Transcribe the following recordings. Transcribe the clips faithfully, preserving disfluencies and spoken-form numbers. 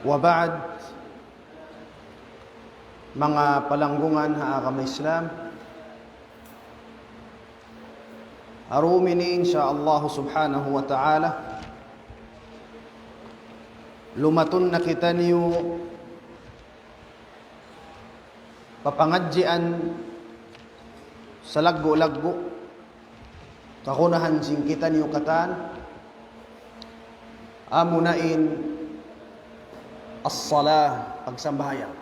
وبعد, manga palanggungan ha agama Islam, ha dum ini, insya Allah subhanahu wa ta'ala, lumatun na kitaniyu pa pangadjian salaggu'-laggu'. Kagunahan sin kitaniyu katan, amuna in as-salah, pagsambahayang.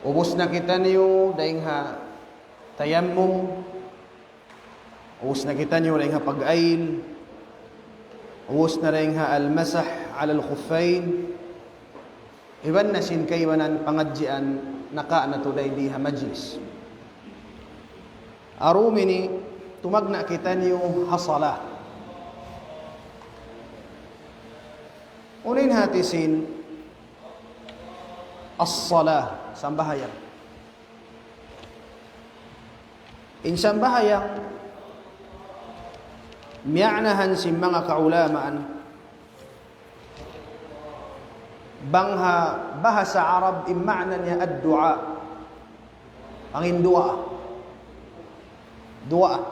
Ubus na kitaniyu dayn ha tayammum, ubus na kitaniyu dayn ha pag-ayil, ubus na dayn ha al-masah ala al-khuffayn, iban na sin kaibanan pangadjian naka' natu' dayn di ha majlis. Ha dum ini, tumagna' kitaniyu ha salah. Unu in hati sin as-salah, sambahayang. In sambahayang, miya'nahan sin manga kaulamaan, bang ha bahasa Arab, in ma'na niya ad-du'a. Panginduwaa. Duwaa.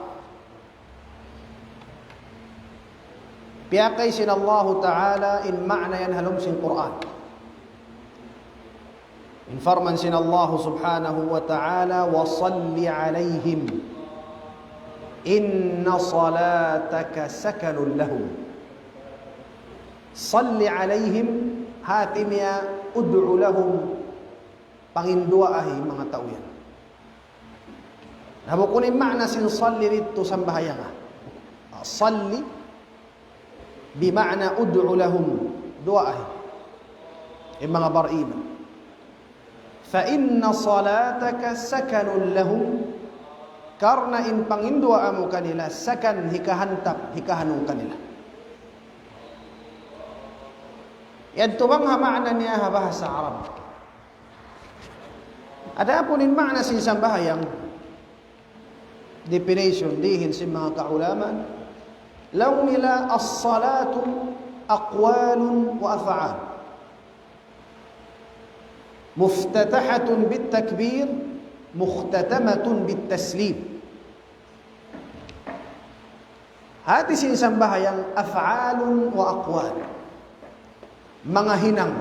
Piyakay sin Allahu Ta'ala in ma'na yan ha lawm sin Qur'an. In parman sin Allahu Subhanahu wa Ta'ala, وصل عليهم إن صلاتك سكن لهم. صل عليهم, hati niya ادع لهم, panginduwaahi manga tau yan. Na bukun in ma'na sin salli didtu sambahayanga. Salli bima'na ud'u lahum, duwaahi in manga bariman. فإن صلاتك سكن لهم, karna' in panginduwaa mu kanila, sakan, hikahantap, hikahanung kanila. Yadtu bang ha ma'na niya ha bahasa Arab. Adapun in ma'na sin sambahayang, definition, dihin sin manga kaulamaan, laung nila, الصلاة أقوال وأفعال مفتتحة بالتكبير مختتمة بالتسليم. Hati sin sambahayang أفعال وأقوال. Manga hinang.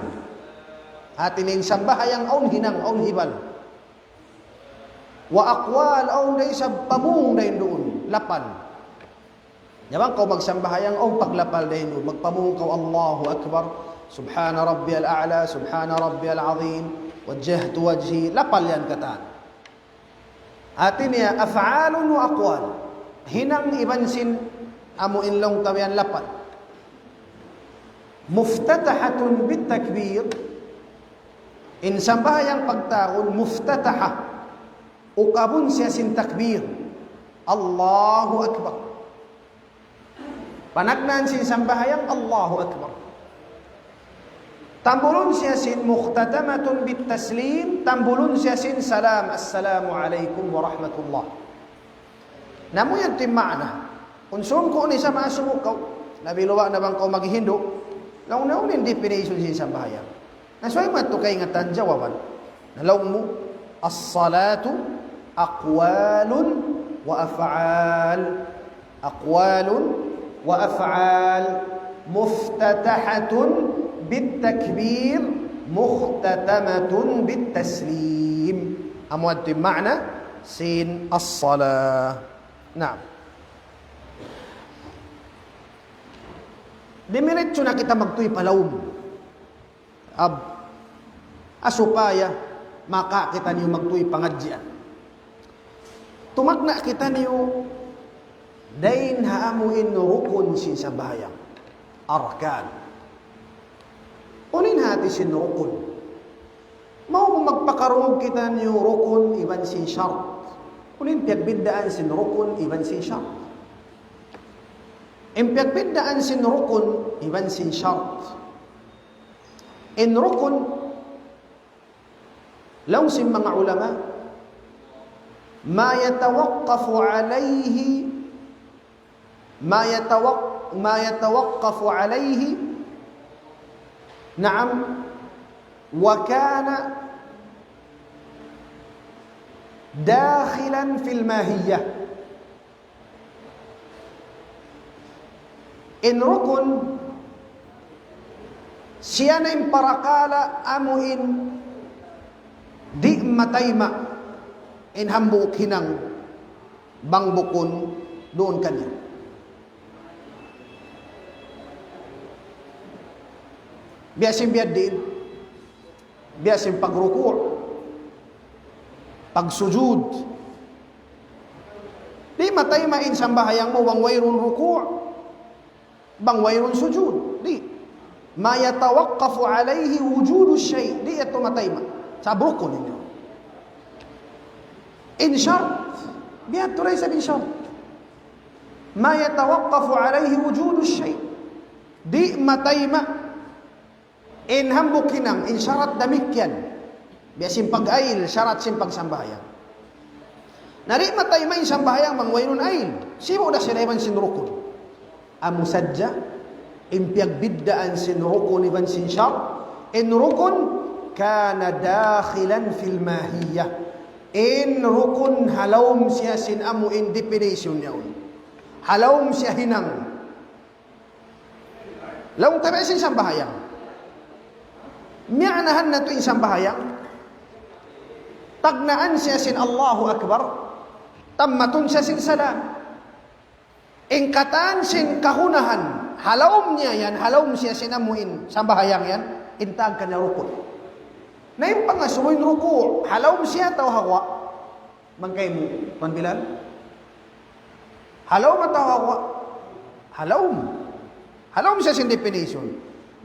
Hati niya in sambahayang awn hinang, awn hibal. وأقوال, awn da isab pamung dayn duun, lapal. Bang kaw magsambahayang, awn paglapal dayn duun. Magpamung kaw, الله أكبر, سبحان ربي الأعلى, سبحان ربي العظيم, وجهت وجهي, lapal yan katan. Hati niya, أفعال وأقوال. Hinang iban sin amu in laung ta yan lapal. مفتتحة بالتكبير. In sambahayang pagtawagun, مفتتحة. Ukabun siya sin takbir. الله أكبر. Panagnaan sin sambahayang, الله أكبر. Tambulun siya sin مختتمة بالتسليم, tambulun siya sin salam, السلام عليكم ورحمة الله. Na amu yan in ma'na. Kung sungku' ni sa masubukaw, labi luwa na bang kaw maghindu', laung na unu in definition sin sambahayang. Na subay matu kaingatan jawaban. Na laung mu, الصلاة أقوال وأفعال. أقوال وأفعال مفتتحة بالتكبير مختتمة بالتسليم. Amu yadtu in ma'na sin الصلاة. Naam. Dimiritsu na kita magtuy pa lawm. Ab, ha supaya makawa' kitaniyu magtuy pangadjian. Tumagna' kitaniyu dayn ha amu in rukun sin sambahayang. Arkan. Unu in hati sin rukun? Mawn magpakarungug kitaniyu rukun iban sin shart. Unu in piyagbiddaan sin rukun iban sin shart? In piyagbiddaan sin rukun iban sin shart. In rukun, laung sin manga ulama, ما يتوقف عليه، ما يتوق-، ما يتوقف عليه Naam, wa kana dakhilan fil mahiyah. In rukun, siya na in parakala' amu in di' matayma' in hambuuk hinang bang bukun duun kaniya. Biya' sin biya' diin, biya' sin pagruku', pagsujud. Di' matayma' in sambahayang mu bang wayruun ruku', bang wayruun sujud. Di'. Ma yatawaqqafu alayhi wujudu shay'. Di' yadtu matayma'. Sa' rukun ini. In shart, biya' tuud isab in shart. Ma yatawaqqafu alayhi wujudu shay'. Di' matayma' in hambuuk hinang, in sharat damikkiyan. Biya' sin pag-ayil, sharat sin pagsambahayang. Na di' matayma' in sambahayang bang wayruun ayil. Sibu' da sila iban sin rukun. Amu sadja, in piyagbiddaan sin rukun iban sin shart, in rukun, kana dakhilan fil mahiyah. In rukun ha lawm siya sin amu in definition niya yaun. Ha lawm siya hinang. Laung ta biya' sin sambahayang. Miya'nahan natu' in sambahayang. Tagnaan siya sin Allahu Akbar. Tammatun siya sin salam. In katan sin kahunahan, ha lawm niya yan, ha lawm siya sin amu in sambahayang yan, in tawag kaniya rukun. Na in pangasubu in ruku', ha lawm siya atawa ha guwa'? Bang kaymu, Tuan Bilal? Ha lawm atawa ha guwa'? Ha lawm. Ha lawm siya sin definition.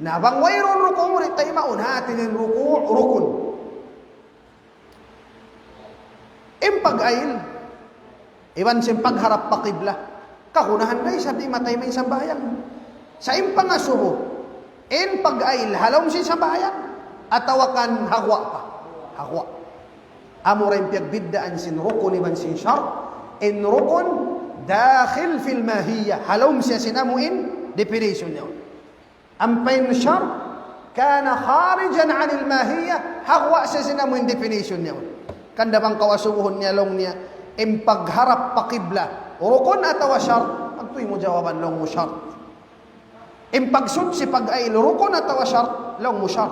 Na bang wayruun ruku', di' taymaun, hati niya in ruku', rukun. In pag-ayil, iban sin pagharap pa qibla, kahunahan da isab, di' matayma' in sambahayang. Sa' in pangasubu, in pag-ayil, ha lawm sin sambahayang, atawa kan ha guwa' pa? Ha guwa'. Amura in piyagbiddaan sin rukun iban sin shart, in rukun, dakhil fil mahiyah, ha lawm siya sin amu in definition niya. Ampa in shart, kana kharijan anil mahiyah, ha guwa' siya sin amu in definition niya. Hangkan da bang kaw asubuhun niya laung niya, in pagharap pa qibla, rukun atawa shart? Magtuy mu jawaban laung mu shart. In pagsuchi pag-ayil, rukun atawa shart? Laung mu shart.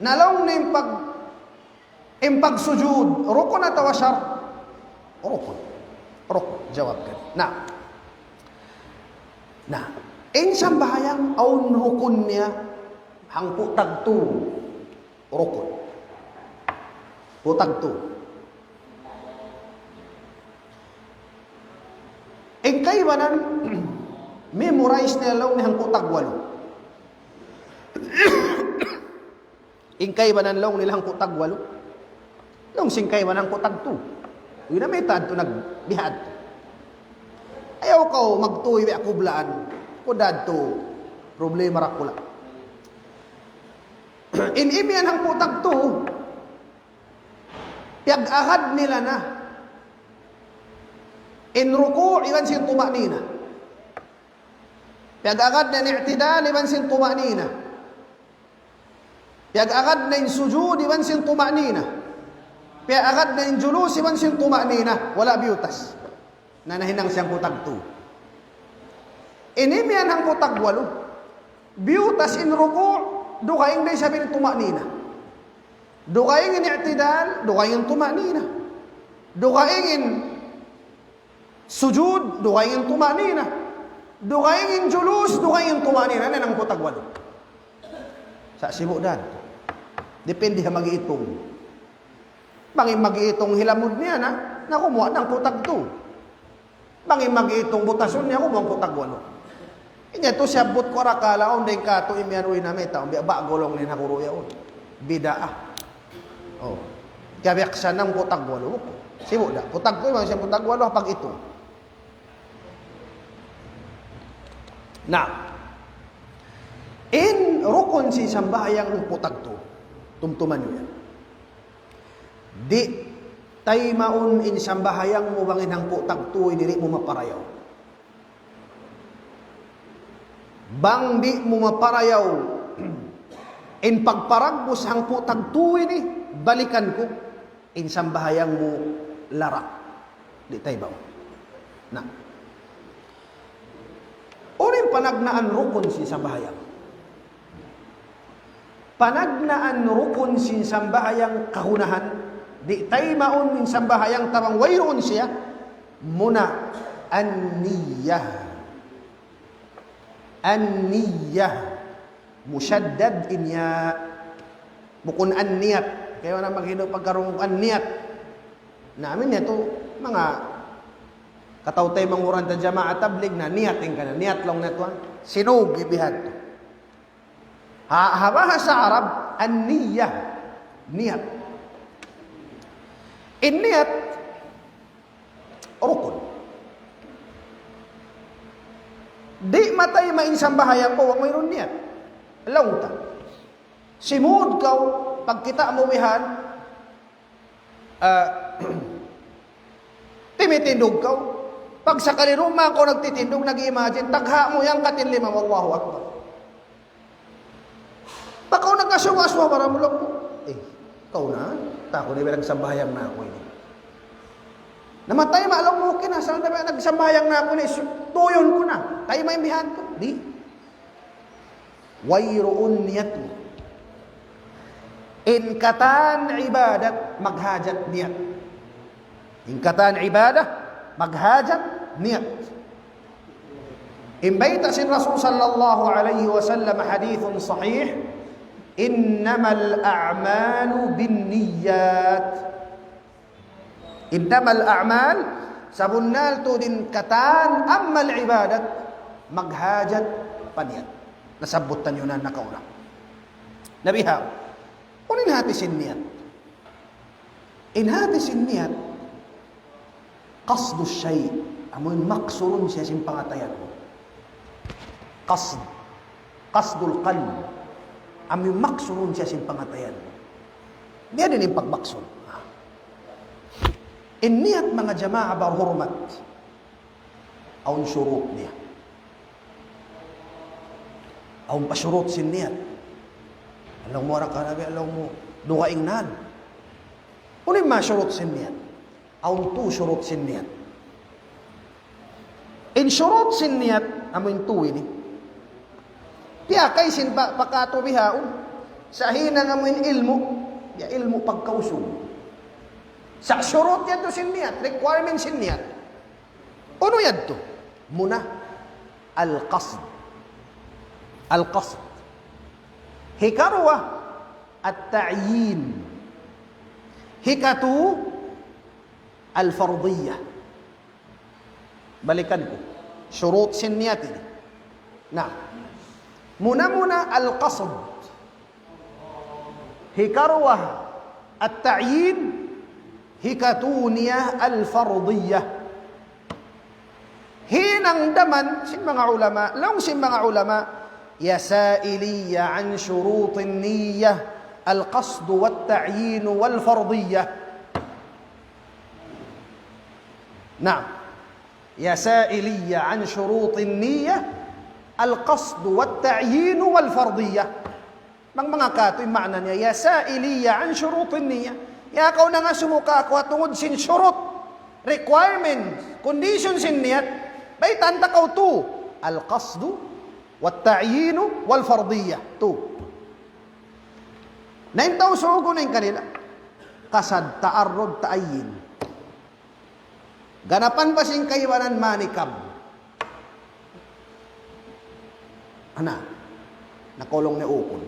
Na laung niya in pag- In pagsujud, rukun atawa shart? Rukun. Rukun. Jawab kan. Na. Na. In sambahayang awn rukun niya, hangpu' tagtu rukun. Hangpu' tagtu. In kaibanan, memorize nila laung niya hangpu' tagwalu. In kaibanan laung nila hangpu' tagwalu. Laung sin kaibanan hangpu' tagtu. Uy, na mayta' adtu nagbihadtu. Ayaw kaw magtuy biya' kublaan. Ku dadtu problema dakula'. In imiyan hangpu' tagtu, piyag-agad nila na in ruku' iban sin tuma'nina. Piyag-agad na in i'tidal iban sin tuma'nina. Piyag-agad na in sujud iban sin tuma'nina. Piyag-agad na in julus iban sin tuma'nina. Wala' biyutas. Na nahinang siya hangpu' tagtu. Ini miyan hangpu' tagwalu. Biyutas in ruku', dugaing da isab in tuma'nina. Dugaing in i'tidal, dugaing in tuma'nina. Dugaing in sujud, dugaing in tuma'nina. Dugaing in julus, dugaing in tuma'nina. Na hangpu' tagwalu. Sa' sibu' da. Depende ha mag-iitung. Bang in mag-iitung hilamud niya na, na kumuha' na hangpu' tagtu. Bang in mag-iitung butasun niya, kumuha' hangpu' tagwalu. Inya tu siyabbut ku arakala', awn dayn katu' imiyan, uy, na mayta', biya' ba gulung ni naguru yaun. Bid'ah. Oh. Kaya biya' sa hangpu' tagwalu. Sibu' da. Hangpu' tagtu, iban siya hangpu' tagwalu, ha pag-itung. Na, in rukun sin sambahayang hangpu' tagtu, tumtuman niyu yan. Di' taymaun in sambahayang mu bang in hangpu' tagtu, di' mu maparayaw. Bang di' mu maparayaw, In pagparagbus hangpu' tagtū ini, balikan ku, in sambahayang mu larak. Di' taymaun. Na. Unu in panagnaan rukun sin sambahayang? Panagnaan rukun sin sambahayang kagunahan, di' taymaun in sambahayang tabang wayruun siya, muna, an-niyah. An-niyah. Mushaddad in ya. Bukun an-niyat. Kaya wala' maghindu' pagkarungu an-niyat. Na, amin niya tu, manga kataw-taymanghuran ta jamaa tablig na niyat in kana, niyat laung natu', ha? Sinug, ibihan tu. Ha, ha bahasa Arab, an-niyah. Niyat. In niyat, rukun. Di' matayma' in sambahayang mu bang wayruun niyat. Laung ta. Simud kaw, pagkita' mu bihan, ah, timitindug kaw. Pagsakali duun kaw nagtitindug, nag-imagine, tagha' mu yan katilima, Allahu Akbar. Pagkaw nagkasuwa-suwa, para mu laung mu, eh, kaw na, ta aku na, nagsambahayang na aku ini. Na matayma' laung mu, okay na, asal na nagsambahayang na aku ini, su-, tuyun ku na, taymaun in bihan ku. Di'. Wayruun niyat mu. In katan ibadat maghajat niyat. In katan ibadat maghajat niyat. In bayta' sin Rasul sallallahu alayhi wasallam, hadithun sahih, إنما الأعمال بالنيات. إنما الأعمال, sabunnal tuud in katan amal ibadat, maghajat pa niyat. Nasabbut taniyu na nakauna. Na bihaun. Unu in hati sin niyat? In hati sin niyat, قصد الشيء, amu in maksurun siya sin pangatayan mu. Qasd. Qasdul qalb. Amu in maksurun siya sin pangatayan mu. Biya' diin in pagmaksud? In niyat, manga jamaa barhurmat, awn shurut niya. Awn pa shurut sin niyat. Laung mu, ara ka nabi, laung mu, dugaing na. Unu in manga shurut sin niyat? Awn tū shurut sin niyat. In shurut sin niyat, amu in tū ini. Piyakay sin pa-, pa katu' bihaun. Sa' hinang amu in ilmu'. Ya, ilmu' pagkausug. Sa' shurut yadtu sin niyat, requirement sin niyat. Unu yadtu? Muna, al-qasd. Al-qasd. Hikaruwa, at-ta'yin. Hikatū, al-fardiyah. Balikan ku. Shurut sin niyat ini. Na. Muna-muna al-qasd. Hikaruwa, at-ta'yin. Hikatū niya, al-fardiyah. Hinang daman sin manga ulama, laung sin manga ulama, يا سائلي عن شروط النية القصد والتعيين والفرضية. نعم. يا سائلي عن شروط النية القصد والتعيين والفرضية. Bang manga katu', in maana niya, يا سائلي عن شروط النية. Ya kaw nangasubu kāku' ha tungud sin shurut, requirements, conditions sin niyat. Baytaan ta kaw tū. القصد والتعيين والفرضية. Tū. Na in tau sugu na in kanila. Qasad, ta'arrud, ta'yin. Ganapan pa sin kaibanan manikab. Ana, nakulung ni ukun.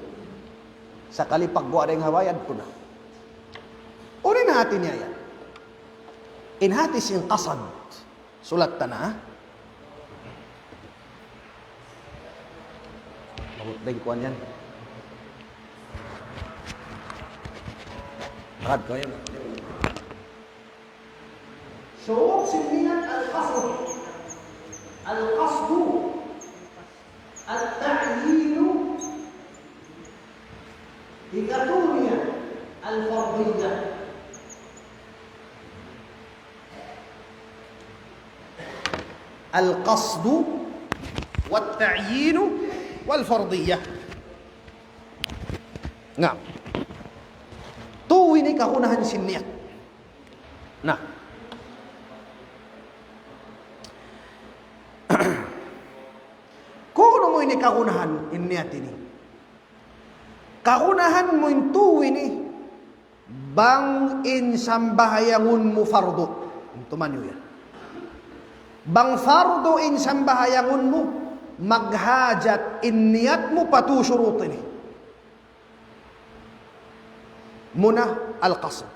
Sakali pagguwa' dayn ha bayad ku na. Unu in hati niya yan? In hati sin qasad. Sulat ta na, ha? Mabut dayn kuwan yan. Rad ko yan. شروط sin niyat القصد. القصد. التعيين. Hikatū niya الفرضية. القصد والتعيين والفرضية. Naam. Tū ini kagunahan sin niyat. Na. Kunu' mu ini kagunahan in niyat ini. Kagunahan mu in tū ini bang in sambahayangun mu fardu. Tumtuman niyu yan. Bang fardu in sambahayangun mu, maghajat in niyat mu pa tū shurut ini. Muna, al-qasd.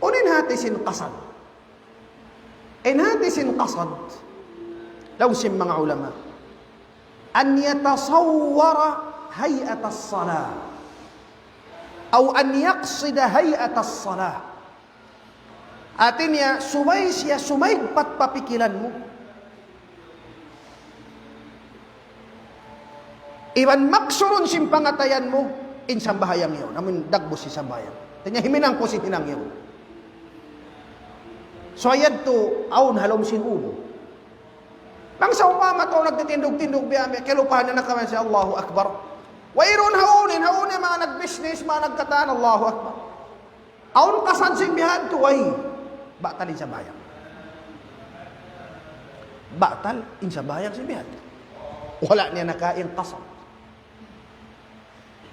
Unu in hāti sin qasd? In hāti sin qasd, laung sin manga ulama, أن يتصور هيئة الصلاة أو أن يقصد هيئة الصلاة. Hāti niya, subay siya sumaigpat pa pikilan mu. Iban maksudun sin pangatayan mu, in sambahayang yaun. Amun dagbus sin sambahayang. Hāti niya himinang ku sin hinang yaun. So, yadtu, awn ha lawm sin ū mu. Bang sawpama tau nagtitindug-tindug biya' yan, kiyalupahan niya na kaman siya, Allahu Akbar. Wayruun ha ū niya, ha ū niya manga nagbusiness, manga nagkatān, Allahu Akbar. Awn qasd sin bihadtu, way. Batal in sambahayang. Batal in sambahayang sin bihadtu. Wala' niya nakain qasd.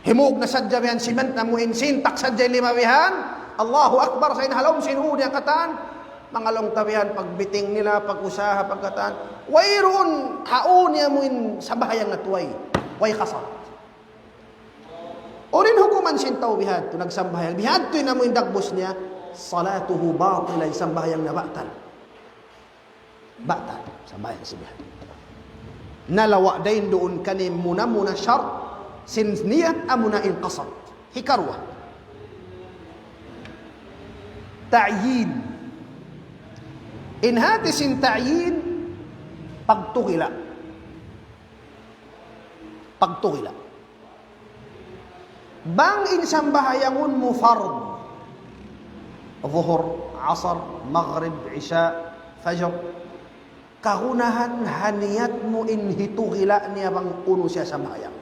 Himug na sadja bihan, simenta mu in sintak sadja lima bihan. Allahu Akbar, sa' in ha lawm sin ū niya katān. Manga laung ta bihan, pagbiting nila, pag-usaha, pagkatān. Wayruun, ha ū niya mu in sambahayang na tuway. Way qasd. Unu in hukuman sin tau bihadtu, nagsambahayang. Bihadtu in amu in dagbus niya, صلاته باطلة, in sambahayang niya batal. Batal, sambahayang sin bihadtu. Nalawa' dayn duun kaniya muna-muna shart sin niyat amuna in qasd. Hikaruwa. Ta'yin. In hāti sin ta'yin, pagtugila'. Pagtugila'. Bang in sambahayangun mu fard, Zuhur, Asar, Maghrib, Isha, Fajr, kagunahan ha niyat mu in hitugila' niya bang unu siya sambahayang.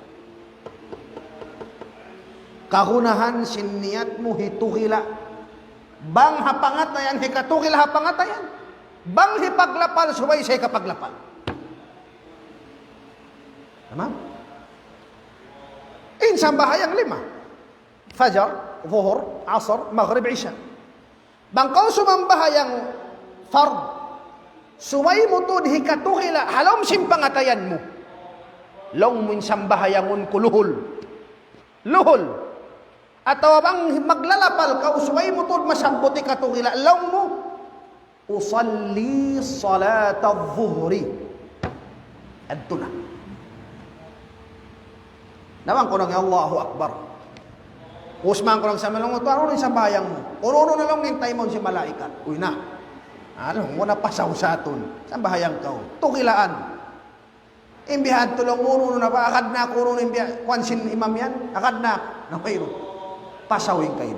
Kagunahan sin niyat mu hitugila'. Bang ha pangatayan, hikatugila' ha pangatayan. Bang hipaglapal, subay siya hikapaglapal. Tamam? In sambahayang lima. Fajar, Zuhur, Asar, Maghrib, Isha. Bang kaw sumambahayang fard, subay mu tuud hikatugila' ha lawm sin pangatayan mu. Laung mu in sambahayangun ku luhul. Luhul. Atawa bang maglalapal kaw, subay mu tuud masabbut hikatugila', laung mu, أصلي صلاة الظهر. Adtu na. Naman ku nang Allahu Akbar. Usman ku nang sa' malungut, unu in sambahayang mu? Unu-unu na laung in taymaun sin malaikat. Uy na. Alam mu na pasaw sa atun. Sambahayang kaw. Tugilaan. In bihadtu laung mu, unu-unu na ba? Agad na aku, unu-unu in biya', kuwan sin imam yan. Agad na aku. Na mayroon. Pasaw in kain.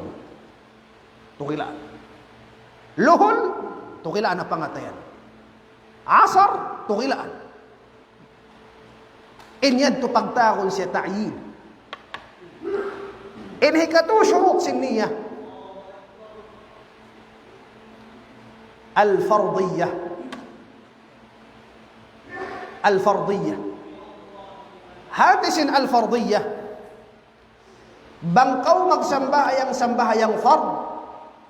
Tugilaan. Luhul, tugilaan ha pangatayan. Asar, tugilaan. In yadtu pagtawagun siya ta'yin. In hikatu shurut sin niyya. Al-fardiyya. Al-fardiyya. Hāti sin al-fardiyya. Bang kaw magsambahayang sambahayang fard,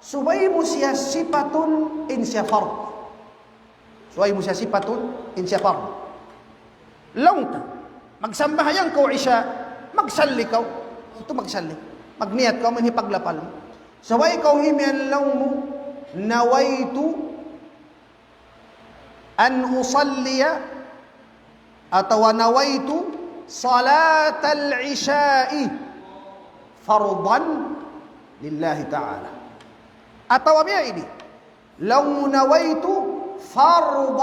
subay mu siya sipatun in siya fard. Subay mu siya sipatun in siya fard. Laung ta, magsambahayang kaw Isha, magsalli kaw. Yadtu magsalli. Magniyat kaw, amu in hipaglapal mu. Subay kaw imiyan laung mu, نويت أن أصلي, atawa نويت صلاة العشاء فرضا لله تعالى. Atawa biya' ini, laung mu نويت فرض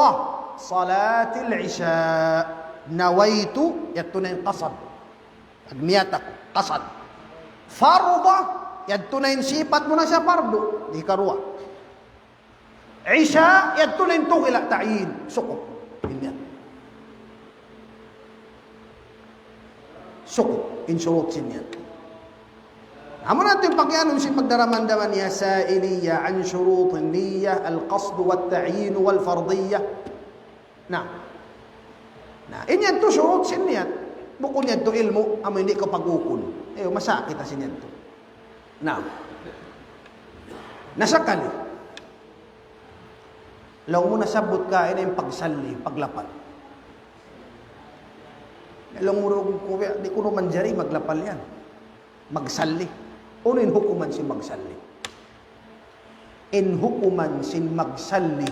صلاة العشاء. نويت, yadtu na in qasad. Nagniyat aku, qasad. فرض, yadtu na in sipat mu na siya fardu. Di karuwa. Isha, yadtu na in tugila' ta'yin. Sukup. In yan. Sukup. In shurut sin yan. Amu na in pagyanun sin pagdaraman-daraman niya, سائلية عن شروط النية، القصد والتعيين والفرضية. Na. Na, in yan tu shurut sin niyat. Bukun yan tu ilmu', amu in di' kaw pag-ukun. Eh, masakit na sin yan tu. Na. Na sakali. Laung mu nasabbut kaina in pagsalli, paglapal. Laung mu, "Di' ku na manjari maglapal yan." Magsalli. Unu in hukuman sin magsalli? In hukuman sin magsalli,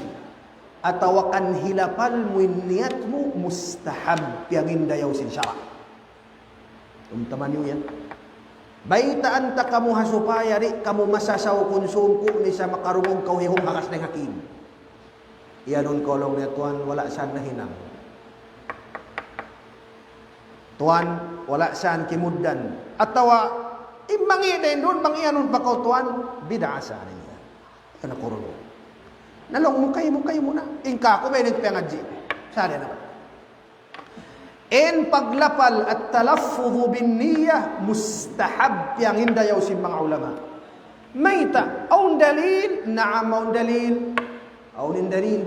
atawa kan hilapal mu in niyat mu, mustahab, piyangindayaw sin sara'. Tumtuma niyu yan. Baytaan ta kamu ha supaya di' kamu masasaw kun sungku' ni sa makarungug kaw hihung hakas dayn ha kim. Iyanun kaw laung niya, "Tuwan, wala' saan nahinang. Tuwan, wala' saan kimugdan." Atawa, in mangi' dayn duun, bang iyanun pa kaw, "Tuwan, bid'a saan ini." Yan na kurun. Na laung mu, "Kaymu, kaymu na. In kaku' ba ini piyangadji'?" Sali na. In paglapal, التلفظ بالنية, mustahab, piyangindayaw sin manga ulama. Mayta'? Awn dalil? Naam, awn dalil. Awn in dalil.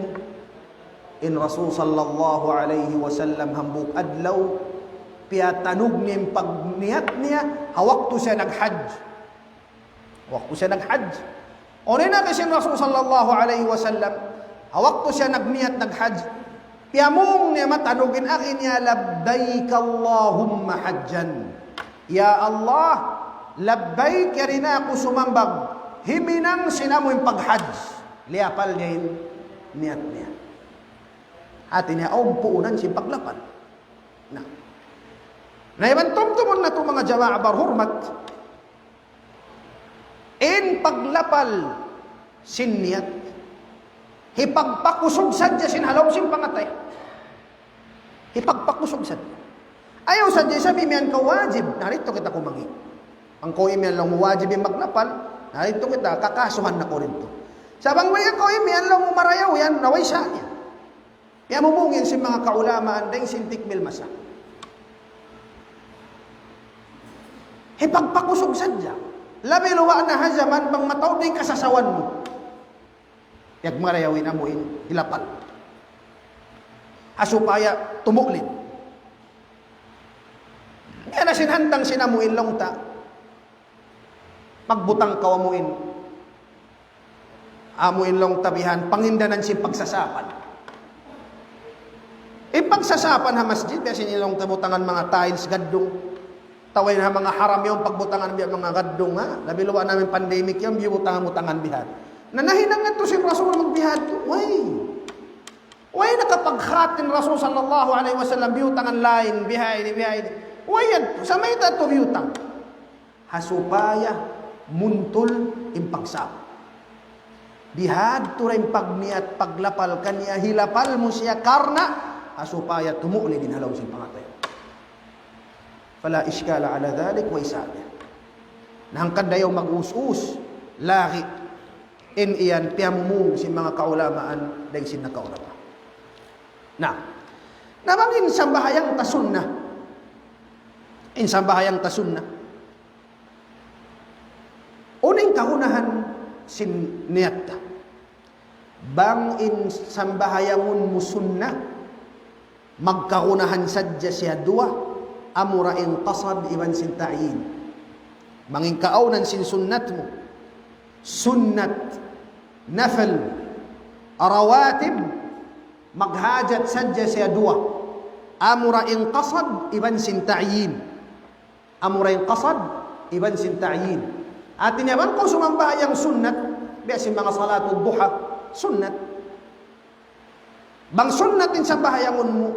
In Rasul sallallahu alayhi wasallam hambuuk adlaw, piyatanug niya in pagniyat niya, ha waktu siya naghajj. Waktu siya naghajj. Unu in agi sin Rasul sallallahu alayhi wasallam, ha waktu siya nagniyat naghajj, piyamung niya matanug in agi niya, "لبيك اللهم حجا." "Ya Allah, labbayk, yari na aku sumambag, huminang sin amu in paghajj." Liyapal niya in niyat niya. Hati niya, awn puunan sin paglapal. Na. Na iban tumtumun natu' manga jamaa barhurmat. In paglapal sin niyat, hipagpakusug sadja sin ha lawm sin pangatayan. Hipagpakusug sadja. Ayaw sadja isab imiyan kaw wajib, na didtu kita kumangi'. Bang kaw imiyan laung mu wajib in maglapal, na didtu kita, kakasuhan na kaw didtu. Sa' bang way kaw imiyan laung mu marayaw yan, na way sa' niya. Piyamumung yan sin manga kaulamaan dayn sin tikmil masa. Hipagpakusug sadja. Labi luwa' na ha jaman bang mataud na in kasasawan mu. Piyagmarayaw in amu in hilapal. Ha supaya tumuklid. Yan na sin hantang sin amu in laung ta. Pagbutang kaw amu in. Amu in laung ta bihan, pangindanan sin pagsasapan. In pagsasapan ha masjid, biya' sin laung ta butangan manga tiles gaddung. Atawa in ha manga haram yaun pagbutangan biya' manga gaddung, ha? Labi luwa' na in pandemic yaun, biyutangan-butangan bihan. Na nahinang ngadtu sin Rasul magbihadtu. Way. Way nakapagkhat in Rasul sallallahu alayhi wasallam, biyutangan lain, bihaini, bihaini. Way yan, sa' mayta' tu biyutang. Ha supaya muntul in pagsab. Bihadtu da in pagniyat paglapal kaniya, hilapal mu siya karna' ha supaya tumuklid in ha lawm sin pangatayan. فلا إشكال على ذلك, way sa' niya. Na hangkan dayaw mag-us-us, lagi'. In yan piyamumung sin manga kaulamaan, dayn sin nakauna pa. Na, na bang in sambahayang ta sunnat, in sambahayang ta sunnat, unu in kagunahan sin niyat ta? Bang in sambahayangun mu sunnat, magkagunahan sadja siya duwa, amura in qasad iban sin ta'yin. Bang in kaawnan sin sunnat mu, sunnat, nafil, rawatib, maghajat sadja siya duwa, amura in qasad iban sin ta'yin. Amura in qasad iban sin ta'yin. Hati niya bang kaw sumambahayang sunnat, biya' sin manga salatul duha, sunnat. Bang sunnat in sambahayangun mu,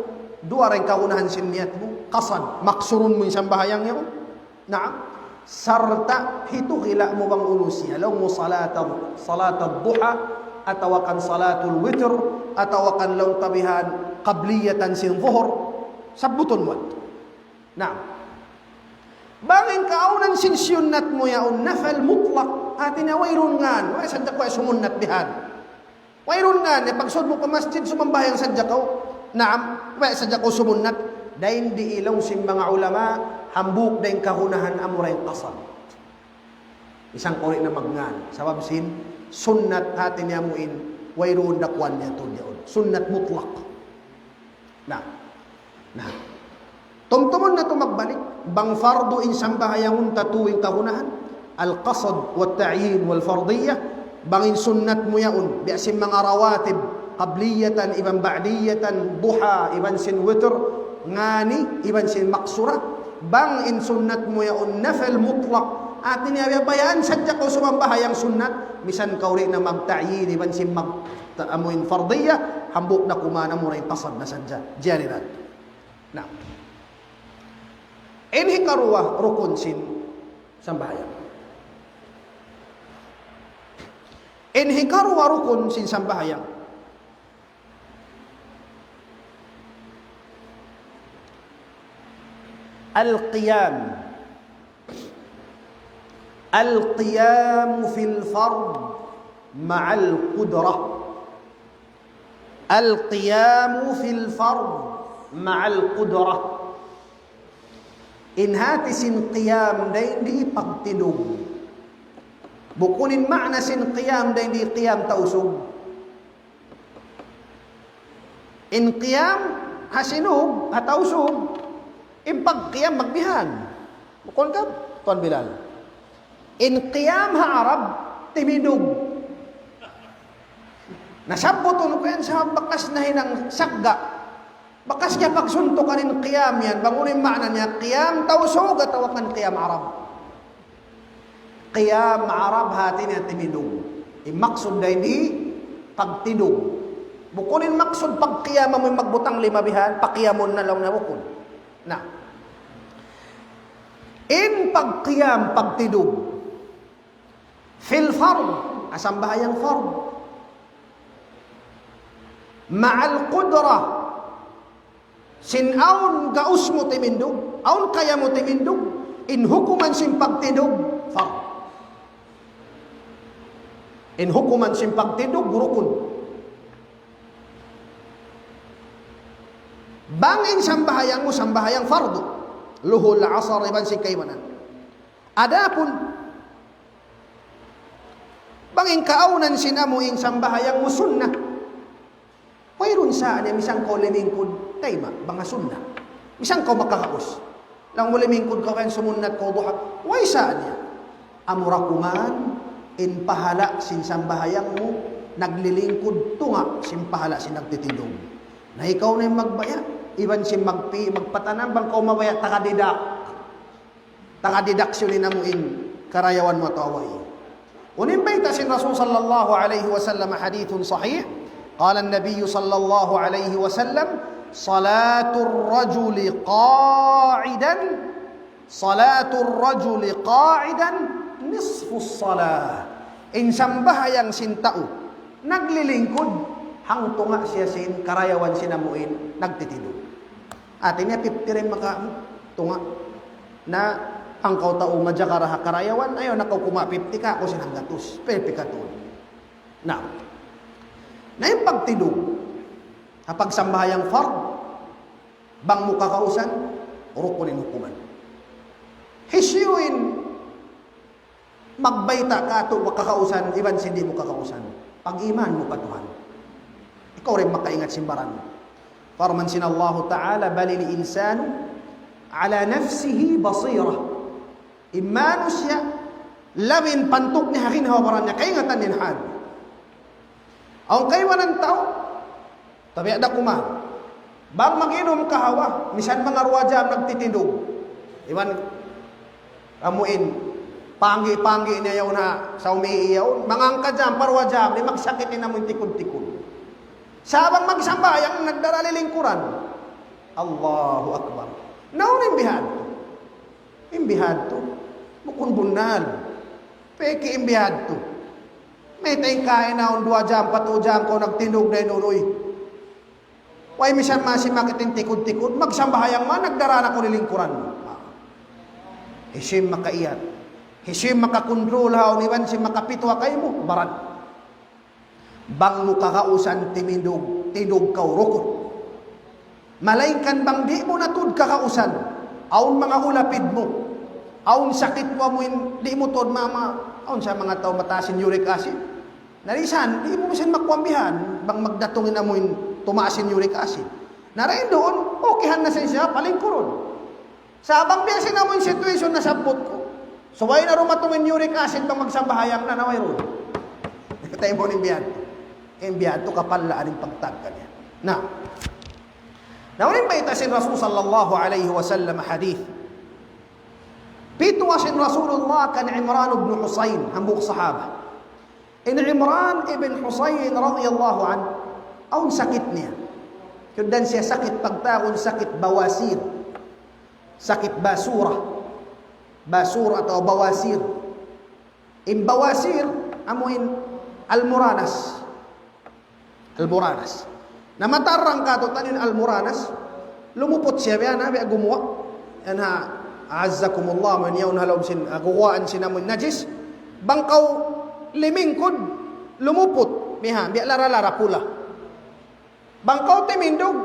duwa ra in kagunahan sin niyat mu, qasad, maksurun mu in sambahayang yaun. Naam. Sarta' hitukila' mu bang unu siya, laung mu salatul, salatul duha, atawa kan salatul witr, atawa kan laung ta bihan qabliyatan sin zuhur, sabbutun mu. Naam. Bang in kaawnan sin sunnat mu yaun nafil mutlak, hati niya wayruun ngan, way sadja kaw sumunnat bihan. Wayruun ngan, eh, pagsud mu pa masjid, sumambahayang sadja kaw. Naam, way sadja kaw sumunnat. Dayn di laung sin manga ulama, hambuuk da in kagunahan amura in qasad. Misan kaw di' na magngan. Sabab sin sunnat hati niya amu in wayruun dakuan niya tuud yaun. Sunnat mutlak. Na. Na. Tumtumun natu' magbalik. Bang fardu in sambahayangun ta tuud in kagunahan. Al-qasd wa ta'yin wal fardiyah. Bang in sunnat mu yaun. Biya' sin manga rawatib. Qabliyatan, iban ba'diyatan, duha, iban sin witr, ngani, iban sin maksura. Bang in sunnat mu yaun nafil mutlak. Hati niya, bayaan sadja kaw sumambahayang sunnat. Misan kaw di' na magta'yin, iban sin mag-, ta-, amu in fardiyah, hambuuk na kuman amu ra in qasd na sadja. Jari na. Na. In hikaruwa rukun sin sambahayang. In hikaruwa rukun sin sambahayang. Al-qiyam. Al-qiyam fil fard ma'al qudrah. Al-qiyam fil fard ma'al qudrah. In hati sin qiyam dayn di pagtindug. Bukun in maana sin qiyam dayn di qiyam Tausug. In qiyam ha Sinug, ha Tausug, in pagqiyam magbihan. Bukun ka, Tuan Bilal? In qiyam ha Arab, timindug. Nasabbutun ku yan sa bakas nahinang sagga. Bakas niya pagsuntukan in qiyam yan. Bang unu in maana niya, qiyam Tausug atawa kan qiyam Arab. Qiyam Arab hati niya timindug. In maksud dayn di, pagtindug. Bukun in maksud pagqiyam amu in magbutang lima bihan, paqiyamun na laung na bukun. Na. In pagqiyam, pagtindug. Fil fard, ha sambahayang fard. Ma'al qudrah. Sin awn gaus mu timindug, awn kaya mu timindug, in hukuman sin pagtindug, fard. In hukuman sin pagtindug, rukun. Bang in sambahayang mu, sambahayang fardu. Luhur, asar, iban sin kaibanan. Adapun, bang in kaawnan sin amu in sambahayang mu sunnah. Wayruun sa niya, misan kaw limingkud, tayma', bang ha sunnah. Misan kaw makagaus. Laung mu limingkud kaw, kan sumunnat kaw duha. Way sa niya. Amura kuman, in pahala' sin sambahayang mu, naglilingkud tunga' sin pahala' sin nagtitindug. Na ikaw na in magbaya', iban sin magpi-, magpatanam, bang kaw mabaya' taga-deduct. Taga-deduction in amu in karayawan mu atawa way. Unu in bayta' sin Rasul sallallahu alayhi wasallam, hadithun sahih. قال النبي صلى الله عليه وسلم: صلاة الرجل قاعدا، صلاة الرجل قاعدا نصف الصلاة. In sambahayang sin tau naglilingkud, hangtunga' siya sin karayawan sin amu in nagtitindug. Hati niya fifty ra in maka-, tunga'. Na, bang kaw tau majaga ra ha karayawan, ayaw na kaw kuma fifty ka, aku sin hanggatus. Pwede ka tuud. Na. Na in pagtindug, ha pagsambahayang fard, bang mu kagausan, rukun in hukuman. Hisiyu in magbayta' katu' mu kagausan, iban sin di' mu kagausan. Pag-iman mu pa Tuhan. Ikaw ra in makaingat sin baran mu. Parman sin Allahu Ta'ala, بل الإنسان على نفسه بصيرة. In manusiya', labi in pantuk niya ha ginhawa-baran niya, kaingatan niya in hal. Awn kaibanan tau, tabiya' da kuman. Bang mag-inum kahawa, misan manga duwa jam nagtitindug. Iban, amu in, panggi'-panggi' niya yaun ha, sa' umiiyaw, manga hangka jam, pa duwa jam, di' magsakit in amu in tikud-tikud. Sa' bang magsambahayang, nagdara lilingkuran. Allahu Akbar. Na unu in bihadtu? In bihadtu, bukun bunnal. Peke in bihadtu. Mayta' in kainaun duwa jam, pa tu jam, kaw nagtindug na in unuy. Way misan masi makit in tikud-tikud, magsambahayang man, nagdara na kaw lilingkuran. Hisiyu in makaiyat. Hisiyu in makakontrol ha unu iban sin makapituwa kaymu, baran. Bang mu kagausan timindug, tindug kaw rukun. Malaingkan bang di' mu na tuud kagausan, awn manga ulapid mu, awn sakit mu amu in di' mu tuud ma-, ma-, Awn sa manga tau mataas in uric acid. Na minsan, di' mu minsan makuha bihan, bang magdatung in amuin tumaas in uric acid. Na dayn duun, okay han na sa siya, palingkurun. Sa' bang biya' sin amuin situation nasabbut ku. Subay na dumatung in uric acid bang magsambahayang na, na wayruun. Kataymun in biya' yadtu. In biya' yadtu kapallaan in pagtagka niya. Na. Na, unu in bayta' sin Rasul sallallahu alayhi wasallam hadith. Pituwa sin Rasulullah kan Imran ibn Husayn, hambuuk sahaba. In Imran ibn Husayn radiyallahu anhu, awn sakit niya. Kiyugdan siya sakit pagtawagun sakit bawasir. Sakit basura. Basura atawa bawasir. In bawasir, amuin almuranas. Almuranas. Na matarrang katu'niyu in almuranas, lumuput siya biya' na, biya' gumuwa'. Yan ha, a'azzakumullah, amuin yaun ha lawm sin, ah, guwaan sin amuin najis. Bang kaw limingkud, lumuput. Biya' ha, biya' lara-lara pula. Bang kaw timindug,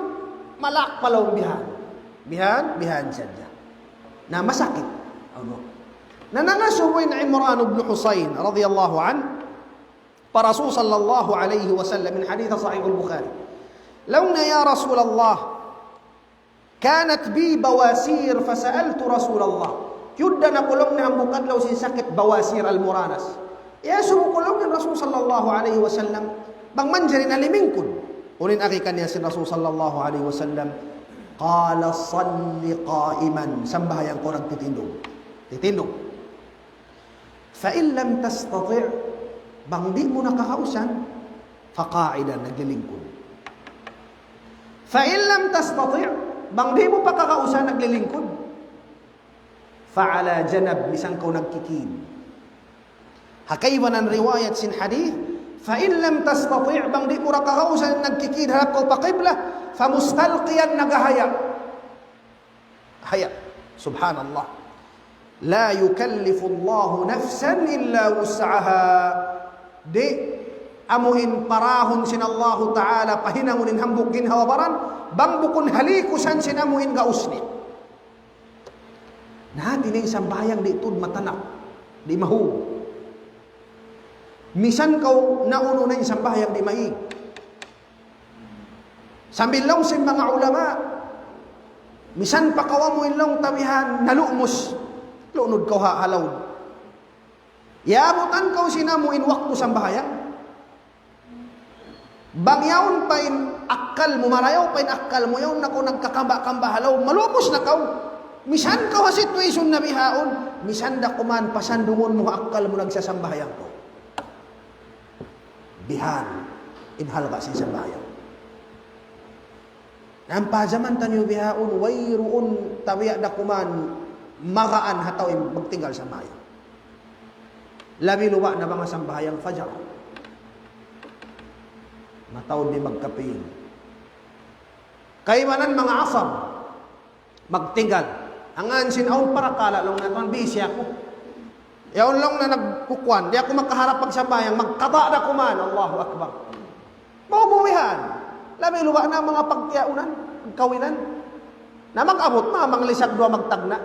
malak pa lawm bihan. Bihan, bihan sadja. Na masakit. Unu? Na nangasubu in Imran ibn Husayn radiyallahu anhu pa Rasul sallallahu alayhi wasallam, in hadith Sahih al-Bukhari. Laung niya, يا رسول الله، كانت بي بواسير فسألت رسول الله. Kiyugdan aku laung niya hambuuk adlaw sin sakit bawasir almuranas. Iyasubu ku laung niya in Rasul sallallahu alayhi wasallam, bang manjari na limingkud. Unu in agi kaniya sin Rasul sallallahu alayhi wasallam, قال صل قائما. Sambahayang kaw nagtitindug. Titindug. فإن لم تستطع, bang di' mu na kakausan, فقاعدا, naglilingkud. فإن لم تستطع, bang di' mu pa kakausan, naglilingkud. فعلى جنب, misan kaw nagkikid. Ha kaibanan riwayat sin hadith, فإن لم تستطع, bang di' mu ra kakausan nagkikid harap kaw pa qibla, فمستلقيا, naghahaya'. Haya'. Subhanallah. لا يكلف الله نفسا إلا وسعها. Di' amuin parahun sin Allahu Ta'ala pahinangun in hambuuk ginhawa-baran, bang bukun halikusan sin amuin gaus niya. Na, hati niya in sambahayang di' tuud matanak, di' mahug. Misan kaw naunu na in sambahayang di' maig. Sambil laung sin manga ulama, misan pa kaw amuin laung tabihan, nalumus. Lunud kaw ha, ha laud. Yaabutan kaw sin amuin waktu sambahayang. Bang yaun pa in akkal mu, marayaw pa in akkal mu, yaun na kaw nagkakamba-kamba ha laud, malumus na kaw. Misan kaw ha situation na bihaun, misan da kuman pasandungun mu ha akkal mu nagsasambahayang kaw. Bihan in halga' sin sambahayang. Na ampa ha jaman taniyu bihaun, wayruun tabiya' da kuman magaan ha tau in magtinggal sambahayang. Labi luba' na manga sambahayang fajar. Mataud di' magkapin. Kaibanan manga asar. Magtinggal. Hangkan sin awn parakala' laung niya, "Tuwan, busy aku." Yaun laung niya nagkukuan, di' aku makaharap pagsambahayang, magkaba' da kuman, Allahu Akbar. Maubuhihan. Labi luba' na manga pagtiyaunan, pagkawinan. Na mag-abut na, manga lisag duwa magtagna'.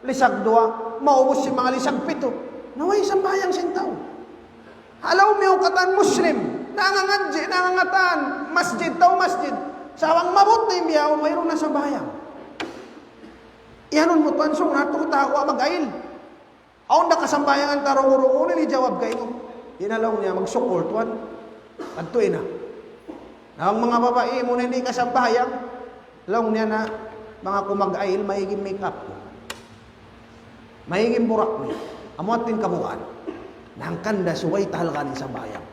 Lisag duwa, maubus sin manga lisag pitu. Na way sambahayang sin tau. Halaum niyu katan Muslim, nangangadji', nangangatan, masjid, tau masjid. Sa' bang maabut na in bihaun, wayruun na sambahayang. Iyanun mu tuwan, sung natu' ta, wa mag-ail. Awn da kasambahayangan ta rungu-rungu, ini jawab kaymu. Di' na laung niya, magsukul tuwan. Adtu ina. Na bang manga babai mu na di' kasambahayang, laung niya na, bang aku mag-ail, maig in make-up ku. Maig in burak niya. Amu yadtu in kabugaan. Na hangkan da subay ta halgaan in sambahayang.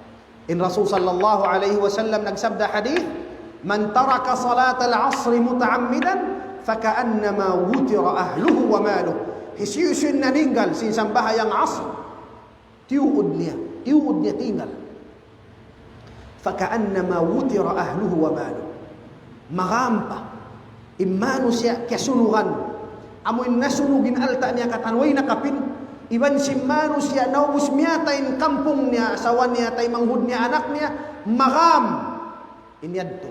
In Rasul sallallahu alayhi wasallam nagsabda hadith, من ترك صلاة العصر متعمدا فكأنما وتر أهله وماله. Hisiyu-siyu in naninggal sin sambahayang Asr, tiyuud niya, tiyuud niya tingal. فكأنما وتر أهله وماله. Magampa in manusiya' kiyasunugan, amu in nasunug in alta' niya katan way nakapin, iban sin manusiya' naubus miyatay in kampung niya, asawa niya, taymanghud niya, anak niya, magam. In yadtu,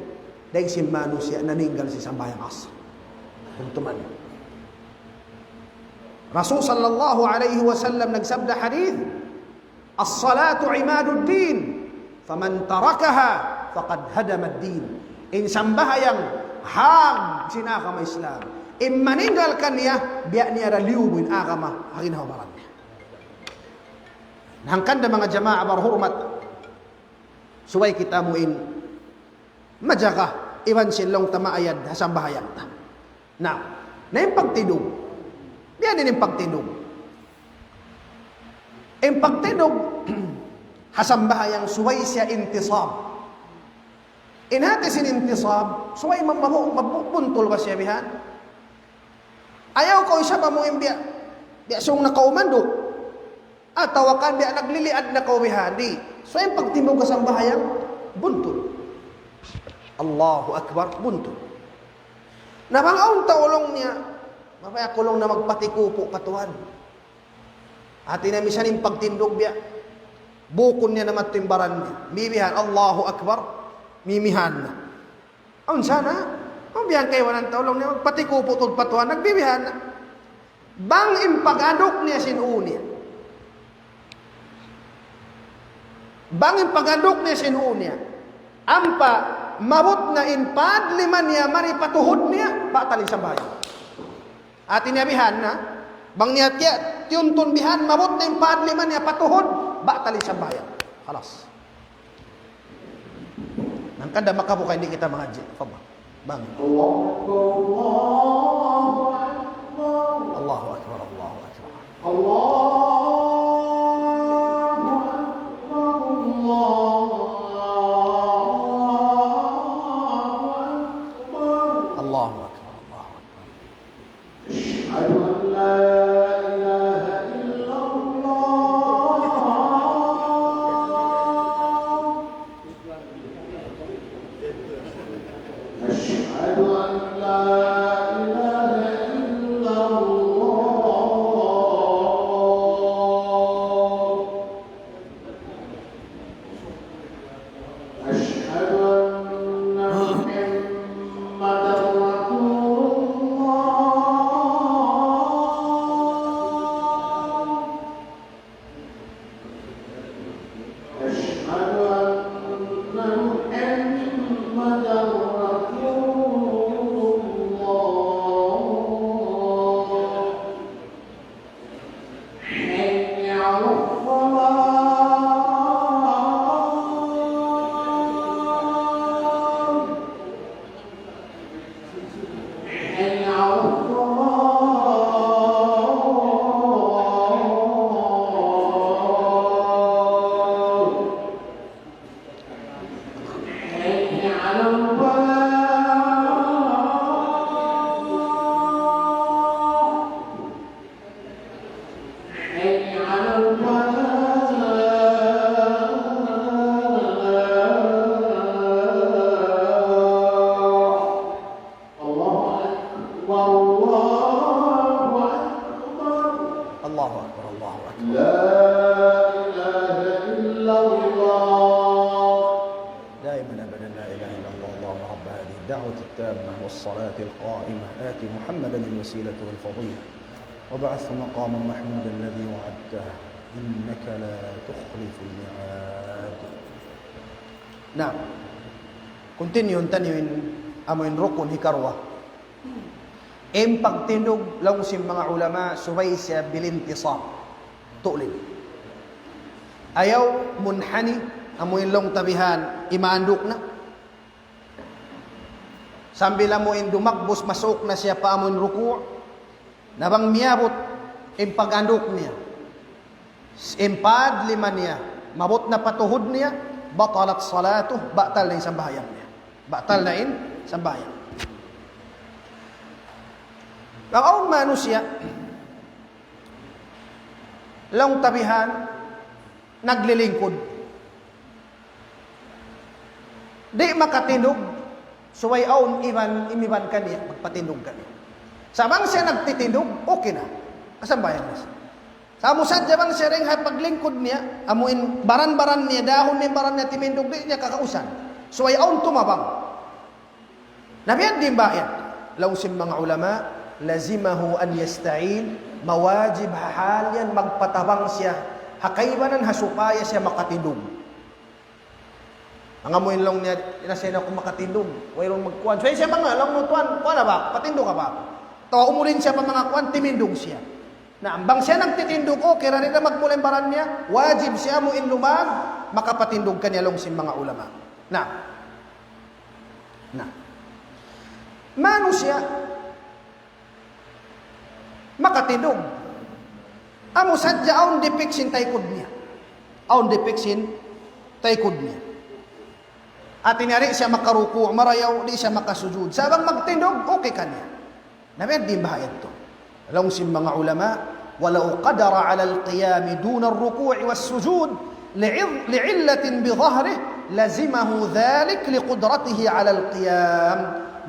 dayn sin manusiya' naninggal sin sambahayang Asr. Tumtuman. Rasul sallallahu alayhi wasallam nagsabda hadith, الصلاة عماد الدين، فمن تركها فقد هدم الدين. In sambahayang hag sin agama Islam. In maninggal kaniya, biya' niya da liyubu in agama ha ginhawa-baran niya. Hangkan da manga jamaa barhurmat, subay kita amu in majaga iban sin laung ta maayad ha sambahayang ta. Na, na in pagtindug. Biya' diin in pagtindug? In pagtindug ha sambahayang subay siya intisab. In hati sin intisab, subay ma-, mabu-, mabu-, buntul ba siya bihan? Ayaw kaw isab amu in biya', biya' sung nakaumanduk. Atawa kan biya' nagliliad na kaw bihan, di'. So, in pagtindug ha sambahayang, buntul. Allahu Akbar, buntul. Na bang awn tau laung niya, mabaya' ku laung niya magpatikupu' pa Tuhan. Hati niya misan in pagtindug biya'. Bukun niya na madtu in baran niya. Bibihan, Allahu Akbar, mimihan na. Awn sana, awn bihan kaibanan tau laung niya magpatikupu' tuud pa Tuhan, nagbibihan na. Bang in pag-anduk niya sin ū niya. Bang in pag-anduk niya sin ū niya. Ampa, maabut na in pad lima niya, mari pa tuhud niya, batal in sambahayang. Hati niya bihan na, bang niya tiya-, tiyuntun bihan, maabut na in pad lima niya pa tuhud, batal in sambahayang. Khalas. Hangkan da makabuka, di' kita mangadji'. Fadal. Bang. الله أكبر، الله أكبر. الله أكبر، الله أكبر. الله أكبر، الله أكبر. الله أكبر، الله أكبر. أشهد أن لا إله إلا الله. أشهد أن لا إله إلا الله. أشهد أن محمدا رسول الله. أشهد أن محمدا رسول الله. حي على الصلاة. حي على الصلاة. حي على الفلاح. حي على الفلاح. الله أكبر، الله أكبر. الله أكبر، الله أكبر. لا إله إلا الله. دائمًا أبدًا لا إله إلا الله. اللهم رب هذه الدعوة التامة والصلاة القائمة، آت محمدا الوسيلة والفضيلة، وابعثه مقاما محمودا الذي وعدته، إنك لا تخلف الميعاد. Na, continue taniyu in, amu in rukun hikaruwa. In pagtindug, laung sin manga ulama, subay siya bil intisab. Tulin. Ayaw munhani, amu in laung ta bihan, imaanduk na. Sambil amu in dumagbus, masuk na siya pa amu in ruku'. Na bang miyabut in pag-anduk niya, in pad lima niya, maabut na pa tuhud niya, batalat salatuh, batal na in sambahayang niya. Batal na in sambahayang. Bang awn manusiya', laung ta bihan, naglilingkud. Di' makatindug, subay awn iban, imiban kaniya, magpatindug kaniya. Sa' bang siya nagtitindug, okay na. Kasambahayang na siya. Sa' amu sadja bang siya dayn ha paglingkud niya, amu in baran-baran niya, dahun niya baran niya timindug, di' niya kakausan. Subay awn tumabang. Na biya' diin ba yan? Laung sin manga ulama, لزمه أن يستعين, mawajib ha hal yan magpatabang siya Ha kaibanan ha supaya siya makatindug. Manga mu in laung niya, "Di' na siya na aku makatindug. Wayruun magkuan." So, siya manga, laung mu, "Tuan, kuan na ba? Patindug ka ba?" Atawa umulin siya pa manga kuan, timindug siya. Na, bang siya nagtitindug, okay ra, di' na magmula in baran niya, wajib siya mu in lumag, makapatindug kaniya laung sin manga ulama. Na. Na. Manusiya', makatindug. Amu sadja awn dipik sin taykud niya. Awn dipik sin taykud niya. Hati niya di' siya makaruku', marayaw, di' siya makasujud. Sa' bang magtindug, okay kaniya. Na biya' diin baha' yadtu. Laung sin manga ulama, ولو قدر على القيام دون الركوع والسجود لعل-، لعلة بظهره لزمه ذلك لقدرته على القيام.